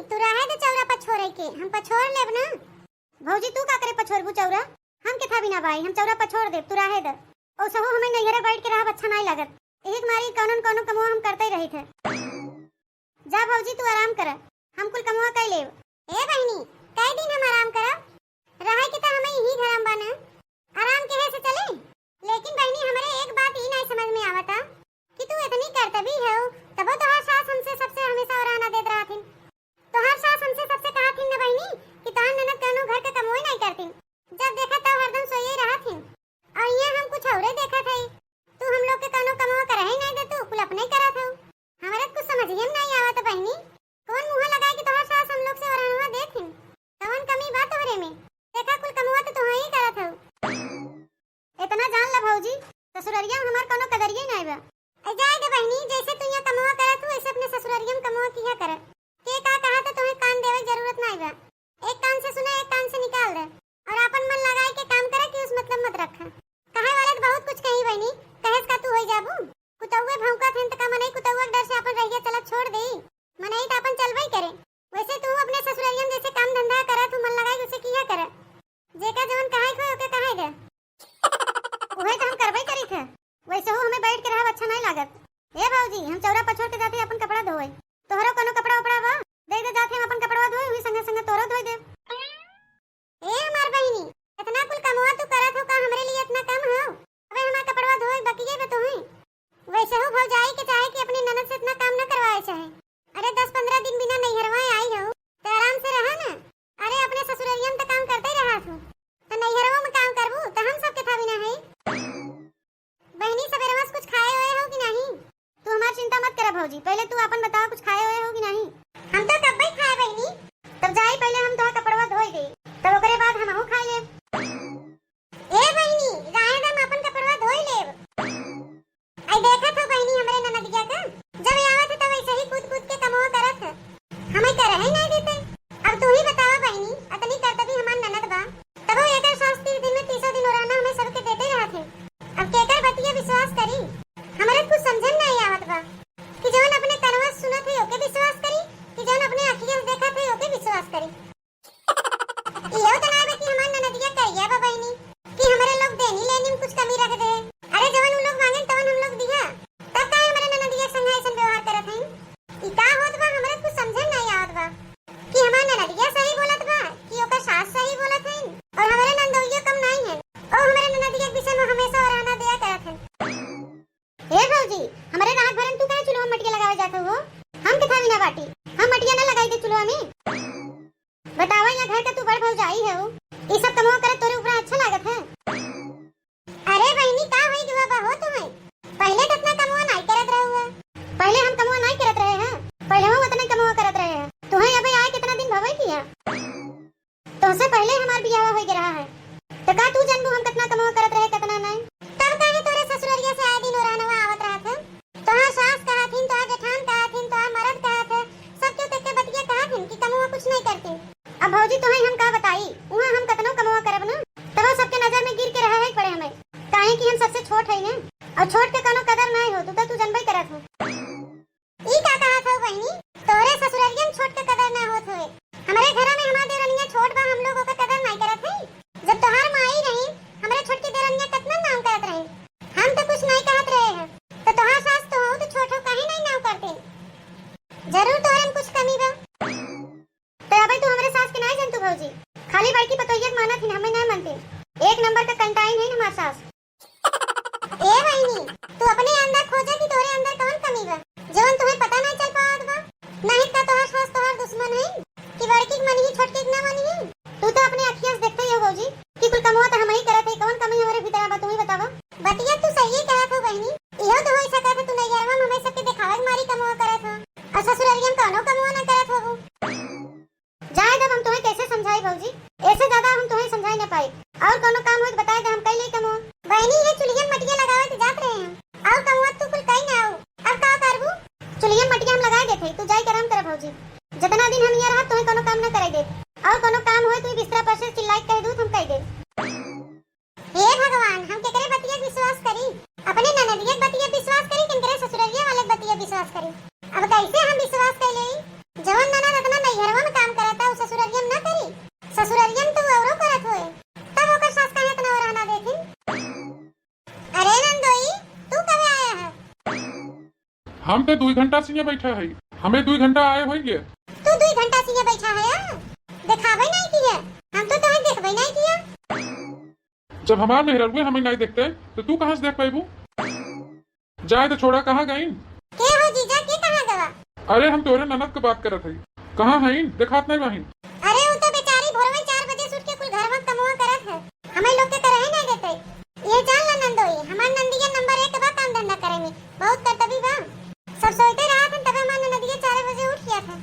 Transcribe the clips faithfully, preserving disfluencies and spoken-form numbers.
तू रहे दे चौरा पछोरे के, हम पछोर लेब ना। भौजी, तू का करे पछोरबू चौरा? हम के था बिना बाई, हम चौरा पछोर देब, तू रहे दे। ओसहू हमें नैहरे बैठ के रहब अच्छा नाई लागत। यही के मारी कौनो न कौनो कमवा हम करते रहित है। जा भौजी, तू आराम कर, हम कुल कमवा कर लेब। ए बहिनी, कई दिन हम आराम करब? रहे के त हमें यही घर में बा न, आराम केहे से चले? लेकिन बहिनी, हमरे एक बात ई नाई समझ में आवता कि तू इतनी करतबी हो, तबो तोहार सास हमसे सबसे हमेशा ओराना देत रहथिन। तोहार सास हमसे सबसे कहथिन न बहिनी कि तोहार ननद कौनो घर के कमवे नाई करथिन, जब देखा तब हरदम सोइए रहथिन। और यहाँ हम कुछ औरे देखत हई, तू हम लोग के कौनो कमवा करही नाई देतू, कुल अपने करत हऊ। हमरा त कुछ समझिए में नाई आवत बहिनी, कौन मुँह लगाए कि तोहार सास हम लोग से ओरहनवा देथिन? कौन कमी बा तोहरे में? देखा कुल कमवा तो तोहही करत हऊ। इतना जान ला भौजी, ससुररिया में हमार कौनो कदरिये नाई बा। ए जाए दे बहिनी, जैसे तू यहाँ कमवा करत हऊ, वैसे अपने ससुररिया में कमवा किया कर। के का कहा त तोहे कान देवे के जरूरत नाई बा। एक कान से सुना, एक कान से निकाल दे। और आपन मन लगाए के काम करे कि उस मतलब मत रखा। कहे वाले त बहुत कुछ कही बहिनी, कहेस का तू होई जाबू? कुतौए भौंकत हन त का मनई कुतौआ के डर से आपन रहिया चलत छोड़ देई? मनई त आपन चलबई करे। वैसे तू अपने ससुररियन जैसे काम धंधा करत हऊ, मन लगाए उसे किया कर। जेका जवन कहाई खोए ओके कहाई दे। उहे त हम करबई करी थे। वैसे हो हमें बैठ के रहब अच्छा नाई लागत। ए भौजी, हम चौरा पछोर के जाते अपन कपड़ा धोए। तोहरो कोनो कपड़ा उपड़ा बा? दे दे जाते हम अपन कपड़ा धोए, वही संगे संगे तोरो धोए दे। ए हमार बहिनी, इतना कुल कमवा तू करत हो का हमरे लिए इतना कम हो? अबे हमार कपड़वा धोए बकिए बे तोहे। वैसे हो भौजाई के चाहे कि अपनी ननद से इतना काम न करवाए चाहे। अरे दस पन्द्रह दिन बिना नैहरवा आई हो, त आराम से रहा ना। अरे अपने ससुररिया में त काम करते ही रहा तू, त नैहरवा में काम करबू त हम सबके था बिना है। बहिनी, सबेरवा से कुछ खाए होए हो कि नहीं? तू हमार चिंता मत करा भौजी, पहले तू आपन बतावा, कुछ खाए होए हो कि नहीं? हम तो कब्बे खाए बहिनी। तब जाई, पहले हम तोहार कपड़वा धोई दे, तब ओकरे बाद हमहू खाए लेब। ए बहिनी, राहे दम आपन कपड़वा धोई लेब। आई देखत हो बहिनी हमरे ननदिया का, जब आवत है तब ऐसे ही कूद कूद के कमवा करत है, हमें करहे नहीं देते। अब तू ही बतावा बहिनी, अतनी करतबी हमार ननद बा, तबो एकर सास तीस दिन में तीसों दिन ओराना हमें सबके देते रहत है। अब केकर बतिया विश्वास करी? हमरे कुछ समझे में नहीं आवत बा कि जौन अपने कनवा से सुनत है ओके विश्वास करी कि जौन अपने अखिया से देखत है ओके विश्वास करी। इहो त नाय बा कि हमार ननदिया करिया बा बहिनी कि हमरे लोग देनी लेनी में कुछ कमी रख दे। अरे जवन उ लोग मांगेन तवन हम लोग दिया, तब काहे हमरे ननदिया के संग ऐसन व्यवहार करत हईन? ई का होत बा, हमरा कुछ समझे में नाई आवत बा कि हमार ननदिया सही बोलत बा कि ओकर सास सही बोलत हईन, और हमरे ननदोइयो कम नाई हन, और हमरे ननदिया के विषय में हमेशा ओराना दिया करत हन। ए भौजी, हमरे रात भरन तू काहे चूल्हा में मटिया लगावे जात हो? हम के थावी ना बाटी, हम मटिया ना लगाई दे चूल्हा में। बतावा, यहाँ घर का तू बड़ भौजाई है, ई सब कमवा करत तोरे ऊपर अच्छा लागत है? अरे बहिनी, का होई गवा बा हो तुम्हें? पहले तो इतना कमवा नाई करत रहुआ। पहले हम कमवा नाई करत रहे हैं, पहले हम उतना कमवा करत रहे हैं। तुम्हें अबे आए कितना दिन भवे किया? तुमसे पहले हमार बियाह होई गया है, तो का तू जानबू हम कितना कमवा करत रहे, कितना नाई? तब काहे तोरे ससुररिया से आए दिन ओरानवा आवत रहत है? तोहार सास कहत हिन, तोहार जेठान कहत हिन, तोहार मरद कहत है, सब केहू तेके बतिया कहत हिन कि कमवा कुछ नहीं करती। अब भौजी तोहे हम का बताई, उहाँ हम कतनो कमवा करब ना, तबो सबके नजर में गिर के रहे है पड़े हमें, काहे कि हम सबसे छोट है ना, और छोट के कोनो कदर नाई हो, तू तो तू जनबे करत हो। ई का कहत हो बहिनी, तोहरे ससुररिया में छोट के कदर ना होत होए, हमरे घरा में हमार देवरनिया छोट बा, हम लोग ओकर कदर नाई करत है। जब तोहार माई रही, हमरे छोटकी देवरनिया कतना नाम करत रही। हम तो कुछ नहीं कहत रहे हैं, तो तोहार सास तो हो तो छोट हो, काहे नहीं नाम करते? जरूर तोहरे में कुछ कमी बा। तो अबे तू हमरे सास के नहीं जानतू भौजी, खाली बड़की पतोहिया के मानत हिन, हमें नहीं मानते। एक नंबर का कंटाइन है हमार सास। ए बहिनी, तू अपने अंदर खोजा कि तोहरे अंदर कौन कमी बा, जवन तुम्हें पता नहीं चल पावत बा। नहीं का तोहार सास तोहार दुश्मन है कि बड़की के मन ही छोटकी के ना मन ही। तू तो अपने अखिया से देखते ही हो भौजी कि कुल कमवा तो हम ही करत है, कौन कमी हमारे भीतर बा, तू ही बतावा। बतिया तू सही कहत हो बहिनी, इहो तो हो सकत है तू नैहरवा में हमें सबके देखावे के मारी कमवा करत हो और ससुररिया में कौनो कमवा ना करत हो। जाए दब, हम तुम्हें कैसे समझाई भौजी, ऐसे ज्यादा हम तुम्हें समझाई ना पाई। और कौनो काम हो तो बताए दे, हम कई ले कमवा। बहिनी, ये चुलिया में मटिया लगावे तो जात रहे हैं, और कमवा तू कुल कई ना आओ, अब का करबू? चुलिया में मटिया हम लगाए देते, तू जाई के आराम कर भौजी। जितना दिन हम यहाँ रहब, तुम्हें कोनो काम ना कराई देब। और कोनो काम होए, तू बिस्तरा पर से चिल्लाई के कह दू, हम कह देब। हे भगवान, हम केकरे बतिया के विश्वास करी? अपने ननदिया के बतिया विश्वास करी, किनकरे ससुररिया वाले के बतिया विश्वास करी? अब कैसे हम विश्वास कर लेई? जवन ननद अपना नैहर हम तो दुइ घंटा से यहाँ बैठा है, हमें दुइ घंटा आए होइगे। तू दुइ घंटा से यहाँ बैठा है, हाँ? देखावे नहीं किया, हम तो तोहे देखबे नहीं किया। जब हमार मेहररुए हमें नहीं देखते, तो तू कहाँ से देख पाइबू? जाए तो छोड़ा, कहाँ गईन? के हो जीजा, के कहाँ गवा? अरे, हम तोरे ननद के बात करत हई। कहाँ हईन? देखात नहीं बाहिन। अरे, उ तो बेचारी भोरवे चार बजे से उठ के कुल घर में कमवा करत है, हमें लोग के करहे नहीं देते। ये जान ला नंदोई, हमार नंदिया नंबर एक बा काम धंधा करे में, बहुत करतबी बा। सब सोते रहत हन, तबे हमार ननदिया चार बजे उठ गया था।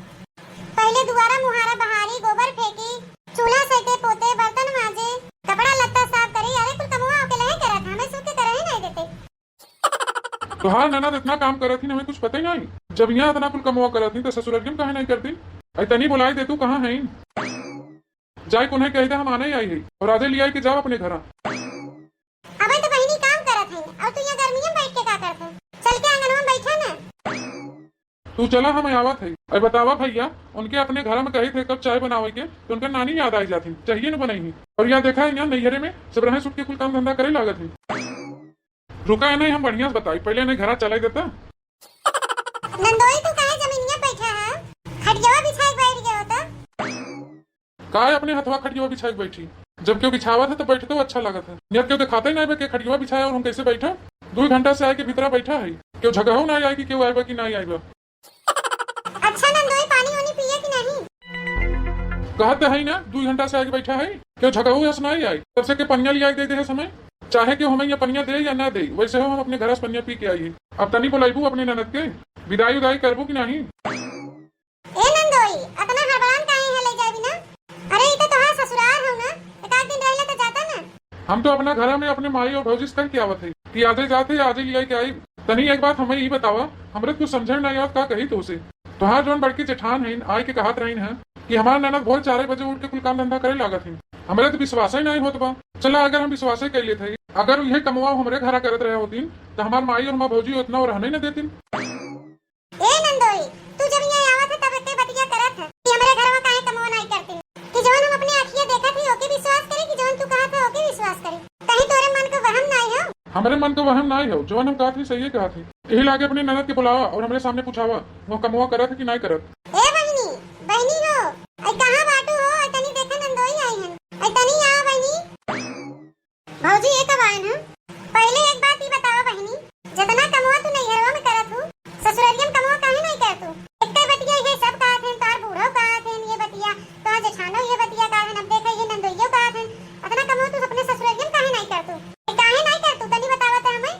पहले दुआरा मुहारा बहारी, गोबर फेंकी, चूल्हा सेके पोते, बर्तन माजे, कपड़ा लत्ता साफ करी, अरे कुल कमवा अकेले ही करत, हमें सुख के करहे नहीं देते। तोहार ननद इतना काम करत ही, हमें कुछ पता ही नहीं। जब यहाँ इतना कुल कमवा करत ही, तो ससुररियम काहे नहीं करती? अरे तनी बुलाई दे तू, कहाँ है? जाए कोन्हे कह दे, हम आने ही आई है, और आजे ले आई के जाओ अपने घर। अबे तो बहिनी काम करत है, और तू यहाँ गर्मी में बैठ के का करत है? चल के आंगन में बैठा ना। तू चला, हम आवत है। अरे बतावा भैया, उनके अपने घर में कही थे कब चाय बनावे के, तो उनका नानी याद आई जाती, चाहिए न बनाई। और यहाँ देखा है, यहाँ नैहरे में सब रहे सुट के कुल काम धंधा करे लागत है। रुका है नहीं, हम बढ़िया से बताई, पहले नहीं घरा चलाई देता। नंदोई, तू काहे जमीनिया बैठा है? खटियावा बिछाए बैठ गया होता। काहे अपने हथवा खटियावा बिछाए बैठी? जब केहू बिछावत है तो बैठते अच्छा लागत है। नियत केहू दिखाते नहीं बे के खटियावा बिछाया और हम कैसे बैठा? दो घंटा से आए के भीतरा बैठा है, केहू झगहू ना आए कि केहू आए बा कि ना आए बा। अच्छा नंदोई, पानी वानी पिए कि नहीं? कहत है ना, दो घंटा से आके बैठा है, केहू झगहू हस ना आए, तब से के पनिया लिया के दे दे है समय। चाहे केहू हमें ये पनिया दे या ना दे, वैसे हो हम अपने घर से पनिया पी के आई है। अब तनी बुलाइबू अपने ननद के, विदाई उदाई करबू कि नहीं? ए नंदोई, अतना हड़बड़ान काहे है ले जाए बिना? अरे, ई तो तोहार ससुराल हो ना, एक आध दिन रहले तो जाता ना। हम तो अपना घर में अपने माई और भौजी से कह के आवत है कि आजे जाते, आजे लिया के आई। तनी एक बात हमें ई बतावा, हमरे कुछ समझे ना आवत का कही तो से। तोहार जौन बड़की जेठान है, आए के कहत रही है कि हमार ननद भोर चार बजे उठ के कुल काम धंधा करे लागत है। हमरे तो विश्वास ही नहीं होत बा। चला, अगर हम विश्वास ही कर लेते हैं, अगर यह कमवा हमरे घरा करत रहे होतीन, तो हमार माई और हमार भौजी उतना और रहने न देतीन। ए नंदोई, तू जब यहाँ आवत है तब एके बतिया करत है कि हमरे घर में काहे कमवा नाई करती, कि जवन हम अपने आँखिया देखत ही ओके विश्वास करी कि जवन तू कहत है ओके विश्वास करी। कहीं तोरे मन के वहम नाई हो? हमरे मन के वहम नाई हो, जवन हम कहत ही सही कहत ही। यही लागे अपने ननद के बुलावा और हमरे सामने पूछावा, वो कमवा करत है कि नाई करत। ए बहिनी, बहिनी हो, आई कहाँ बाटू हो? आई तनी देखा नंदोई आई हन। आई तनी आ बहिनी। भौजी, ये कब आयन ह? पहिले एक बात ई बतावा बहिनी, जतना कमवा तू नैहरवा में करत हू, ससुररिया में कमवा काहे नहीं करत हू? एक्के बतिया ये सब कहत हैं, तार बूढ़ो कहत हैं ये बतिया, तार जेठानो ये बतिया कहत हैं, अब देखा ये नंदोइयो कहत हैं, अतना कमवा तू अपने ससुररिया में काहे नहीं करत हू? ये काहे नहीं करत हू? तनी बतावा तो हमें।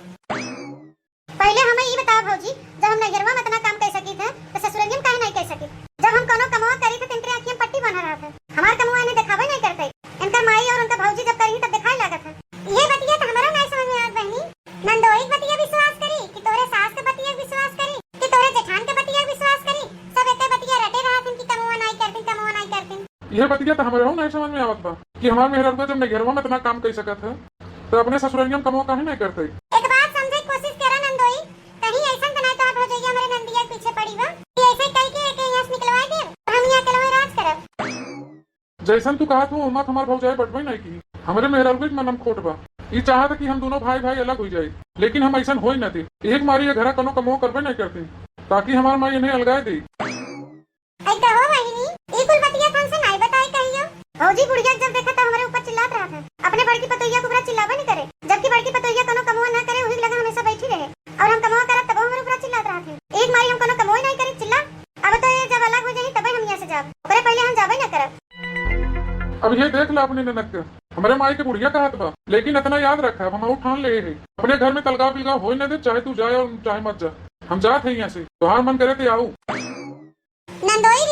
पहिले हमें ई बतावा भौजी, जब हम नैहरवा में इतना काम कर सकी थे, तो ससुररिया में काहे नहीं कर सकी? जब हम कोनो कमवा करी थे, तो इनके आँखिया में पट्टी बांधा रहत है। हमार कमवा इन्हें देखावे नहीं करते। इनकर माई और उनकर भौजी जब करी तब देखाए लागत है। ये बतिया तो हमरो नहीं समझ में आवत बहिनी। नंदोई के बतिया विश्वास करी कि तोहरे सास के बतिया विश्वास करी कि तोहरे जेठान के बतिया विश्वास करी? सब एके बतिया रटे रहत हैं कि कमवा नहीं करती, कमवा नहीं करती। यह बतिया तो हमरो नहीं समझ में आवत बा कि हमार मेहररुआ जब नैहरवा में इतना काम कर सकत है, तो अपने ससुररिया में कमवा काहे नहीं करते? एक बात समझे के कोशिश करा नंदोई, कहीं ऐसन तो नहीं तोहार भौजैया हमरे नंदिया के पीछे पड़ी बा कि ऐसे कह के एके यहाँ से निकलवा दे और हम यहाँ अकेलवे राज करब। जैसन तू कहत हो, ओमा हमार भौजाई बटबे नहीं की। हमरे मेहररुए के मनम खोट बा, ई चाहत कि हम दोनों भाई भाई अलग हो जाए, लेकिन हम ऐसन होई न दे। एक मारी ये घरा कोनो कमो करबे नहीं करते, ताकि हमार माई इन्हें अलगाए दे। ऐ कहो बहिनी, ई कुल बतिया हमसे नाई बताई कहियो। भौजी बुढ़िया के जब देखा तब हमरे ऊपर चिल्लात रहत है। अपने बड़की पतोहिया के ऊपर चिल्लाबे नहीं करे, जबकि बड़की पतोहिया कोनो कमवा ना करे, वही लगा हमेशा बैठी रहे। और हम कमवा करब तबो हमरे ऊपर चिल्लात रहत है। एक मारी हम कोनो कमो ही नहीं करी, चिल्ला। अब तो ये जब अलग हो जाई तबे हम यहाँ से जाब, ओकरे पहले हम जाबे ना करब। अब ये देख ला अपने ननद के, हमरे माई के बुढ़िया कहत बा, लेकिन इतना याद रखा, हम ठान ले है, अपने घर में तलगा बिलगा होई ना दे, चाहे तू जाए और चाहे मत जा। हम जात है यहाँ से, तोहार मन करे ते आऊ। नंदोई